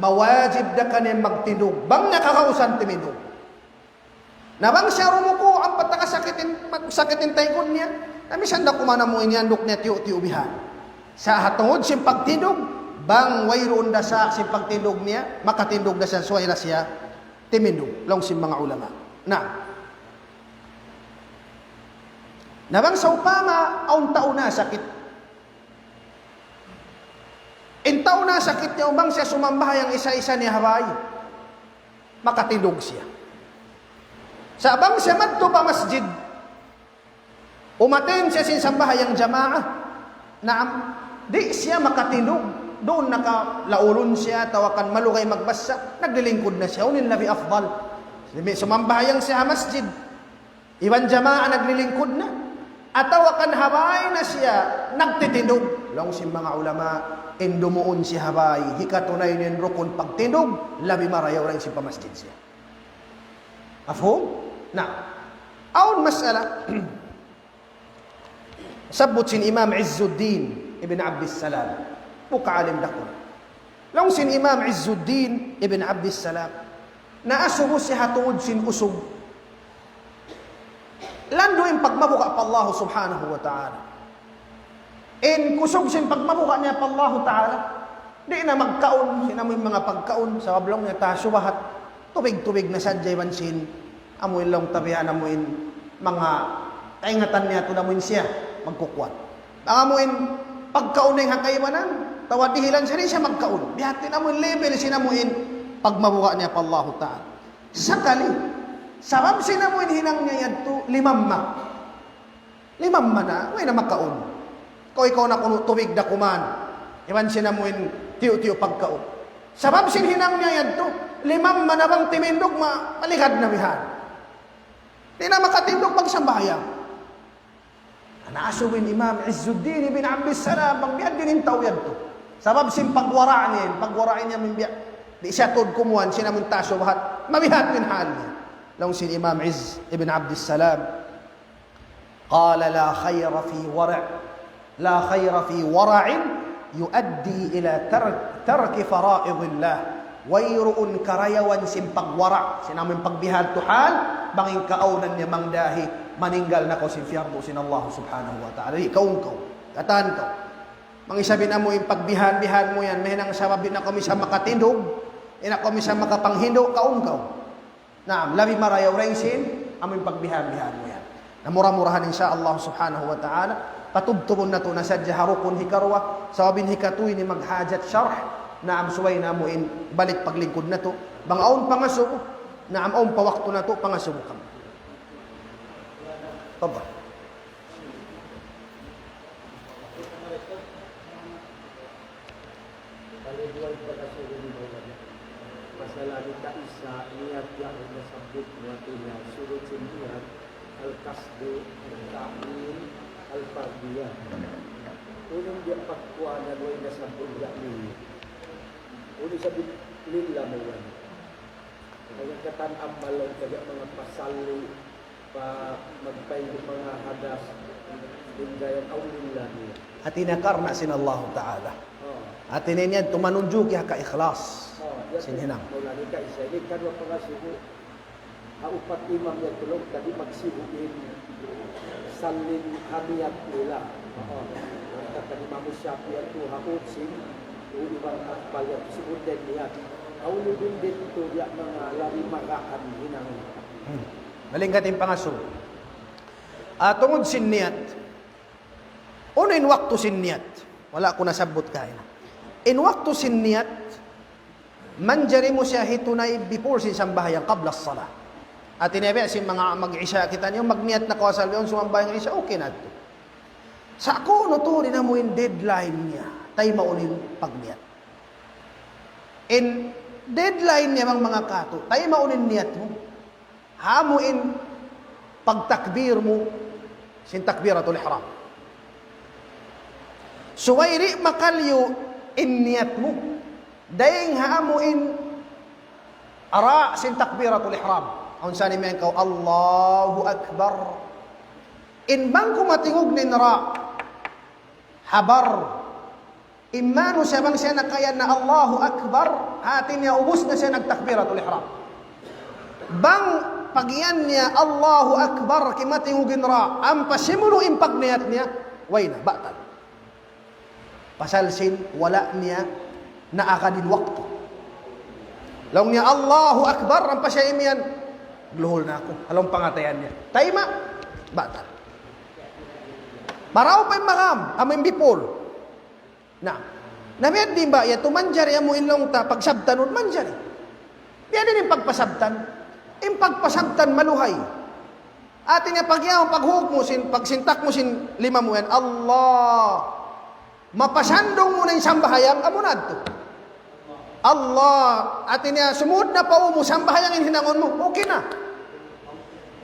Mawajib da kaniya magtindug. Bang niya kakausan timindug. Na bang siya rumuku', ampa taga sakit in, sakit in taykud niya. Na misan da kuman amu in yanduk niya tiyu'-tiyu' bihan. Sa' ha tungud sin pagtindug, bang wayruun da sa' sin pagtindug niya, makatindug da siya, subay da siya timindug, laung sin manga ulama. Na. Na bang sawpama, awn tau nasakit. In tau nasakit niya, bang siya sumambahayang isa-isa niya ha bay, makatindug siya. Sa' bang siya madtu pa masjid, umatin siya sin sambahayang jamaa, naam, di' siya makatindug, duun nakalaulun siya, atawa kan malugay magbasa, naglilingkud na siya, unu in labi afdal. Sumambahayang siya ha masjid. Iban jamaa naglilingkud na. Atawa kan ha bay na siya nagtitindug. Laung sin manga ulama, in dumuun siya ha bay, hikatunay niya in rukun pagtindug, labi marayaw dayn sin pa masjid siya. Mafhum? Na, awn masala. Sabbut sin Imam Izzuddin ibn Abdissalam. Buka alim dakula'. Laung sin Imam Izzuddin ibn Abdissalam, naasubu siya ha tungud sin usug. Landu' in pagmabuga' pa Allah Subhanahu wa Ta'ala. In kusug sin pagmabuga' niya pa Allah Ta'ala, di' na magkaun sin amu in manga pagkaun, sabab laung niya tasubahat. Tubig-tubig na sadja iban sin amu in laung tabihan amu in manga kaingatan niya tuud amu in siya magkukuan. Bang amu in pagkaun na in ha kaibanan, atawa dihilan siya, di' siya magkaun. Biya' hādtu in amu in level sin amu in pagmabuga' niya pa Allahu Ta'ala. Sakali, sabab sin amu in hinang niya yadtu, limamma. Limamma na, way na makaun. Kaw ikaw na kunu' tubig da kuman. Iban sin amu in tiyu'-tiyu' pagkaun. Sabab sin hinang niya yadtu, limamma na bang timindug ma-, maligad na bihan. Di' na makatindug magsambahayang. Naasubu in Imam Izzuddin ibn Abdissalam, bang biya' diin in tau yadtu. Sabab sin pagwara' niya, pagwara' niya min biya', di' siya tuud kumuan, sin amu in tasubahat, mabihat in hal niya. Laung sin Imam Izz ibn Abdissalam, قال: لا خير في ورع، لا خير في ورع يؤدي إلى ترك، ترك فرائض الله. Wayruun karayawan sin pagwara', sin amu in pagbihadtu hal, bang in kaawnan niya mangdahi, maninggal na kaw sin piyardu sin Allah Subhanahu wa Ta'ala. Di' kaw, kaw. Katan kaw. Bang isab in amu in pagbihan-bihan mu yan, mahinang sabab di' na kaw minsan makatindug, di' na kaw minsan makapanghindu', kaw, kaw. Naam, labi marayaw dayn sin, amu in pagbihan-bihan mu yan. Na mura-murahan, insya Allah Subhanahu wa Ta'ala, patubtubun natu' na sadja ha rukun hikaruwa, sabab in hikatu ini maghajat sharh, naam, subay namu' in balik paglingkud natu'. Bang awn pangasubu, naam, awn pa waktu natu', pangasubu kamu. Tafaddal. Bali duwa in pagkasubu ni Maulana. Pasal in kaisa, niyat yaun nasabbut mu, hati niya, surut sin niyat, al-qasdu, al-ta'yin, al-fardiyah. Unu in biya' pagkuanan way nasabbut niya ini? Unu isab in lillah, Maulana? Kaya katan amal, kaya manga pasalli', pa magpay manga hadas, in dayan awn lillah niya. Hati niya karna' sin Allahu Ta'ala. Oh. Hati niya yan, tumanunjuki ha kaikhlas. Oh, ya, sin hinang. Maulana, kaisa ini, kaduwa pangasubu, ha upat imam yadtu laung ta di' magsibu' in sallin ha niyat nila. Oh. Laung ta kan Imam Shafi'i yadtu ha utsin, u iban akbal yadtu, sibu' da in niyat. Awn din didtu, ya, manga labi magaan hinang. Hmm. Malingkat in pangasubu. Ah, tungud sin niyat. Unu in waktu sin niyat? Wala' ku nasabbut kaina. In waktu sin niyat, manjari mu siya hitunay before sin sambahayang, qabla salah. Hati niya biya' sin manga mag-isya kitaniyu, magniyat na kaw asal biya' sumambahayang isya, okay na tu. Sa' kunu' tuud in amu in deadline niya, time unu in pagniyat. In deadline niya bang manga katu', time unu in niyat mu. Ha amu in pagtakbir mu sin takbiratul ihram. Subay di' makalayu' in niyat mu. Dayng ha amu in ra sin takbiratul ihram. Awn sa' ni miyang kaw, Allahu Akbar. In bang kumatingug in ra, ha bar. Imanu siya bang siya nakayan na Allahu Akbar, hati niya ubus na siya nagtakbiratul ihram. Bang pagiyan niya Allahu Akbar, kimatingug in ra, ampa simunu' in pagniyat niya, way na, batal. Pasal sin wala' niya naagad in waktu. Laung niya Allahu Akbar, ampa siya imiyan, luhul na aku. Halaum pangatayan niya. Tayma', batal. Marayaw pa in maqam, amu in before. Na, na biya' diin ba, yadtu manjari amu in laung ta, pagsabtanun manjari. Biya' diin in pagpasabtan? In pagpasabtan maluhay. Hati niya pagyaw, paghug mu sin, pagsintak mu sin lima mu yan, Allah. Mapasandung mu na in sambahayang, amu na yadtu. Allah, hati niya sumud na pa mu, sambahayang in hinangun mu, okay na.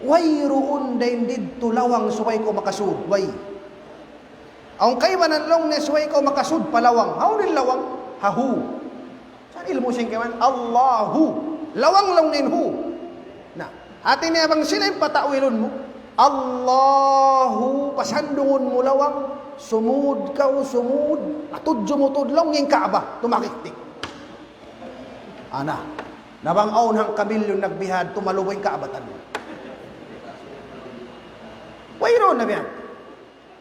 Wayruun dayn didtu lawang subay kaw makasud, way. Awn kaibanan laung niya subay kaw makasud pa lawang. Hawnu in lawang? Ha hu. Sa' ilmu' sin kaibanan, Allahu. Lawang laung niya in hu. Na, hati niya bang sila in pata'wilun mu. Allahu, pasandungun mu lawang, sumud kaw, sumud, patudju mu tuud laung in Kaaba, tumakiktik. Ana, na bang awn hangka milyun nagbihad, tumalubu in Kaaba taniyu. Wayruun na biya' yan.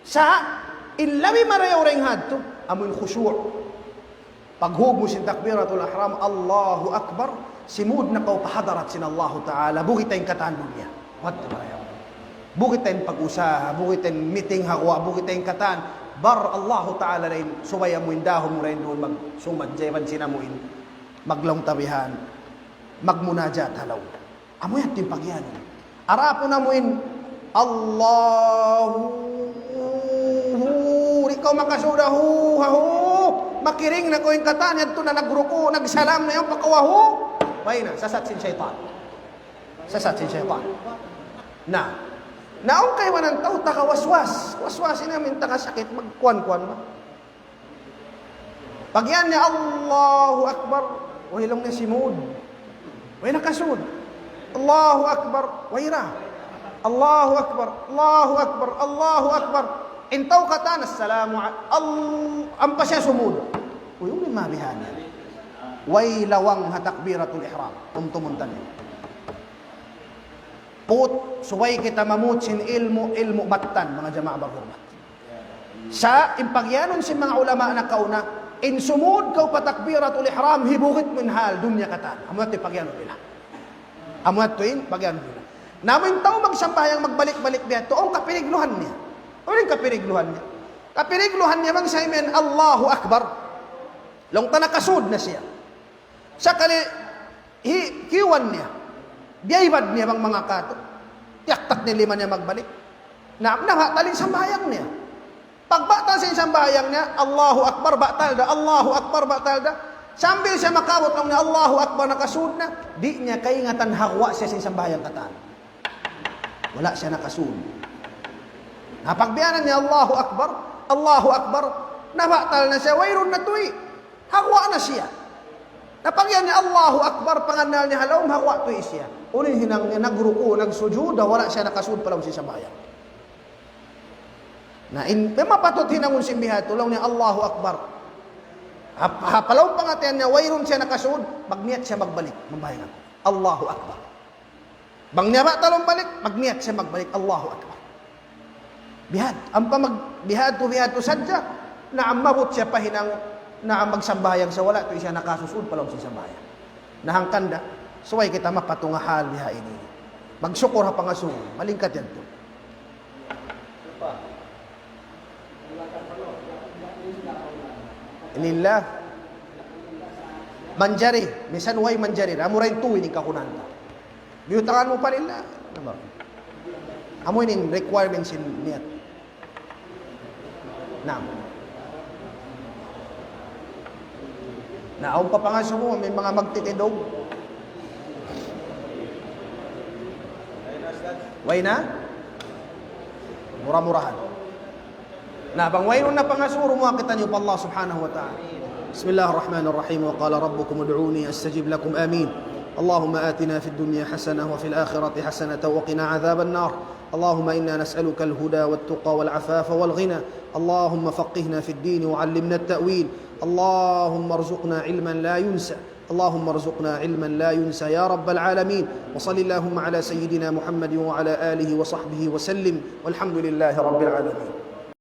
Sa' in labi marayaw dayn ha yadtu, amu in khushu'. Paghug mu sin takbiratul ihram, Allahu Akbar, simud na kaw pa hadarat sin Allahu Ta'ala, bukun ta in katan dunya. Wadtu marayaw. Bukun ta in pag-usaha, bukun ta in meeting ha guwa', bukun ta in katan. Bar Allahu Ta'ala dayn, subay amu in dahun mu dayn duun magsumad, jayban sin amu in maglaung ta bihan, magmunajat ha lawm. Amu yan in pagiyanun. Adapun amu in, Allahu, di' kaw makasud ha hu, ha hu. Makiring na kaw in katan, yadtu na nagruku', nagsalam na yan, pakawa hu. Way na, sasat sin saytan. Sasat sin saytan. Na, na awn kaibanan tau, taga waswas. Waswas ini amu in taga sakit, magkuan-kuan ba. Pagiyan niya, Allahu Akbar. Way laung niya simud. Way nakasud. Allahu Akbar. Way ra. Allahu Akbar. Allahu Akbar. Allahu Akbar. In tau katan, assalamu a-, al-, ampa siya sumud. Uy, unu in mabihan yan? Way lawang ha takbiratul ihram. Tumtumun taniyu. Put, subay kita mamut sin ilmu', ilmu' battan, manga jamaa barhurmat. Sa' in pagiyanun sin manga ulama nakauna, in sumud kaw pa takbiratul ihram, hibugit mu in hal dunya katan. Amu yadtu in pagiyanun nila. Amu yadtu in pagiyanun nila. Na amu in tau magsambahayang magbalik-balik biya' yadtu, awn kapiligruhan niya. Awn in kapiligruhan niya. Kapiligruhan niya bang siya imiyan Allahu Akbar. Laung ta nakasud na siya. Sakali, hi-, kiyuwan niya. Biyaybad niya bang manga katu'. Tiyaktak niya lima niya magbalik. Na, nabatal in sambahayang niya. Pagbatal sin sambahayang niya, Allahu Akbar, batal da, Allahu Akbar, batal da. Sambil siya makaabut laung niya, Allahu Akbar, nakasud na. Di' niya kaingatan ha guwa' siya sin sambahayang katan. Wala' siya nakasud. Na pagbiyanan niya, Allahu Akbar, Allahu Akbar, nabatal na siya, wayruun na tuud. Ha guwa' na siya. Na pagiyan niya, Allahu Akbar, pangannal niya ha lawm, ha guwa' tuud siya. Unu in hinang niya, nagruku', nagsujud, wala' siya nakasud pa lawm sin sambahayang. Na in, mapatut hinangun sin biha' yadtu, laung niya, Allahu Akbar. Ha, ha, pa lawm pangatayan niya, wayruun siya nakasud, magniyat siya magbalik, mambahayang aku. Allahu Akbar. Bang niya batal in balik, magniyat siya magbalik, Allahu Akbar. Biha' yadtu, ampa mag-, biha' yadtu, biha' yadtu sadja, na maabut siya pa hinang, na magsambahayang siya, wala' tuud siya nakasusud pa lawm sin sambahayang. Na hangkan da, subay kita mapatunga' hal biha' ini. Magsukur ha pangasubu, malingkat yadtu. Lillah. Manjari, misan way manjari, amu ra in tuwi' in kakunan ta. Biyutangan mu pa lillah. Amu ra. Amu ini in requirements sin niyat. Naam. Na, awn pa pangasubu, amu in manga magtitindug. Way na? Mura-murahan. Na, bang wayruun na pangasubu, dumuwaa kitaniyu pa Allah subhanahu wa ta'ala. بسم الله الرحمن الرحيم. وقال ربكم ادعوني أستجب لكم. آمين. اللهم آتنا في الدنيا حسنة وفي الآخرة حسنة وقنا عذاب النار. اللهم إنا نسألك الهدى والتقى والعفاف والغنى. اللهم فقهنا في الدين وعلمنا التأويل. اللهم ارزقنا علما لا ينسى. اللهم ارزقنا علما لا ينسى يا رب العالمين. وصل اللهم على سيدنا محمد وعلى آله وصحبه وسلم. والحمد لله رب العالمين.